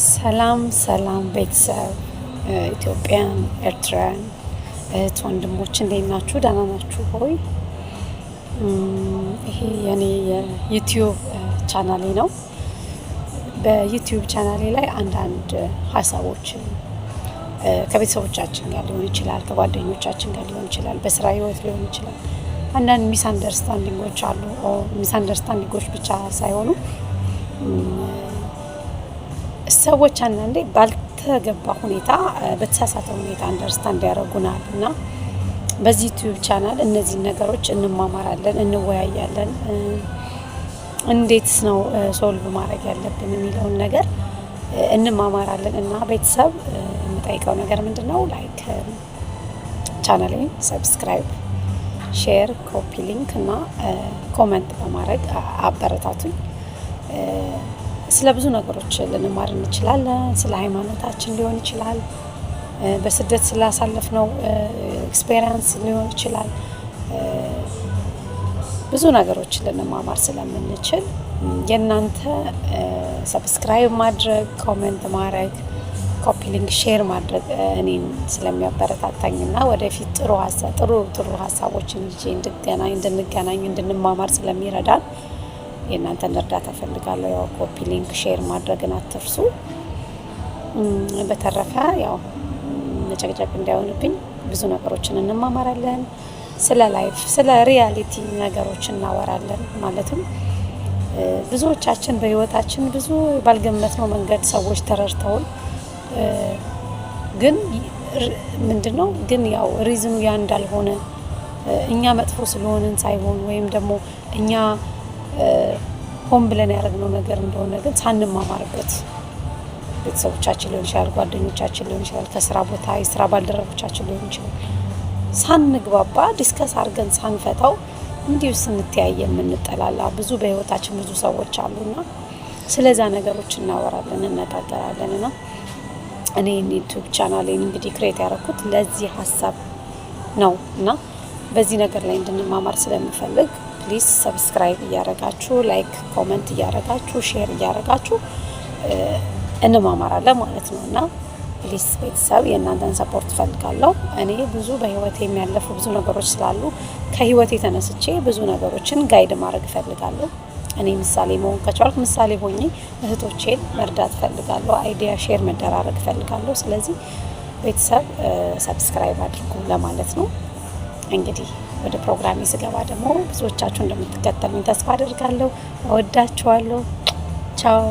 ሰላም ሰላም ቤተሰብ፣ ኢትዮጵያን፣ ኤርትራውያን እህት ወንድሞች፣ እንዴት ናችሁ? ደህና ናችሁ ወይ? ይሄ የኔ የ YouTube ቻናሌ ነው። በ YouTube ቻናሌ ላይ አንዳንድ ሀሳቦችን ከቤተሰቦቻችን ጋር ሊሆን ይችላል፣ ከጓደኞቻችን ጋር ሊሆን ይችላል፣ በስራ ህይወት ሊሆን ይችላል። አንዳንድ misunderstanding ኦች አሉ። Misunderstanding ኦች ብቻ ሳይሆኑ ሰዎች አንዳንዴ ባልተገባ ሁኔታ፣ በተሳሳተ ሁኔታ understand ያደርጉናል። እና በዚህ YouTube channel እነዚህን ነገሮች እንማማራለን፣ እንወያያለን። እንዴት ነው solve ማድረግ ያለብን የሚለውን ነገር እንማማራለን። እና ቤተሰብ፣ የምጠይቀው ነገር ምንድን ነው? Like፣ ቻናሌን subscribe፣ share፣ copy link እና comment በማድረግ አበረታቱኝ። ስለ ብዙ ነገሮች ልንማር እንችላለን። ስለ ሃይማኖታችን ሊሆን ይችላል። በስደት ስላሳለፍነው experience ሊሆን ይችላል። ብዙ ነገሮች ልንማማር ስለምንችል የእናንተ subscribe ማድረግ፣ comment ማድረግ፣ copy link፣ share ማድረግ እኔን ስለሚያበረታታኝና ወደፊት ጥሩ ጥሩ ጥሩ ሀሳቦችን ይዤ እንድንገናኝ፣ እንድንማማር ስለሚረዳን የእናንተን እርዳታ እፈልጋለሁ። ያው copy link፣ share ማድረግን አትርሱ። በተረፈ ያው መጨቅጨቅ እንዳይሆንብኝ ብዙ ነገሮችን እንማማራለን። ስለ life፣ ስለ reality ነገሮች እናወራለን። ማለትም ብዙዎቻችን በህይወታችን ብዙ ባልገመትነው መንገድ ሰዎች ተረድተውን፣ ግን ምንድነው ግን ያው reason ኑ ያ እንዳልሆነ፣ እኛ መጥፎ ስለሆንን ሳይሆን ወይም ደግሞ እኛ ሆን ብለን ያደረግነው ነገር እንደሆነ ግን ሳንማማርበት ቤተሰቦቻችን ሊሆን ይችላል፣ ጓደኞቻችን ሊሆን ይችላል፣ ከስራ ቦታ የስራ ባልደረቦቻችን ሊሆን ይችላል። ሳንግባባ፣ discuss አድርገን ሳንፈታው እንዲሁ ስንተያየ የምንጠላላ ብዙ በህይወታችን ብዙ ሰዎች አሉና ስለዛ ነገሮች እናወራለን፣ እንነጋገራለን። እና እኔ YouTube ቻናሌን እንግዲህ create ያደረኩት ለዚህ ሀሳብ ነው። እና በዚህ ነገር ላይ እንድንማማር ስለምፈልግ please subscribe እያረጋችሁ፣ like፣ comment እያረጋችሁ፣ share እያረጋችሁ እንማማራለን ማለት ነው። እና please ቤተሰብ፣ የእናንተን support እፈልጋለሁ። እኔ ብዙ በህይወቴ የሚያለፉ ብዙ ነገሮች ስላሉ ከህይወቴ ተነስቼ ብዙ ነገሮችን guide ማድረግ እፈልጋለሁ። እኔ ምሳሌ መሆን ከቻልኩ ምሳሌ ሆኜ እህቶቼን መርዳት እፈልጋለሁ። Idea share መደራረግ እፈልጋለሁ። ስለዚህ ቤተሰብ፣ subscribe አድርጉ ለማለት ነው። እንግዲህ ወደ ፕሮግራሜ ስገባ ደግሞ ብዙዎቻችሁ እንደምትከተሉኝ ተስፋ አደርጋለሁ። እወዳችኋለሁ። ቻው።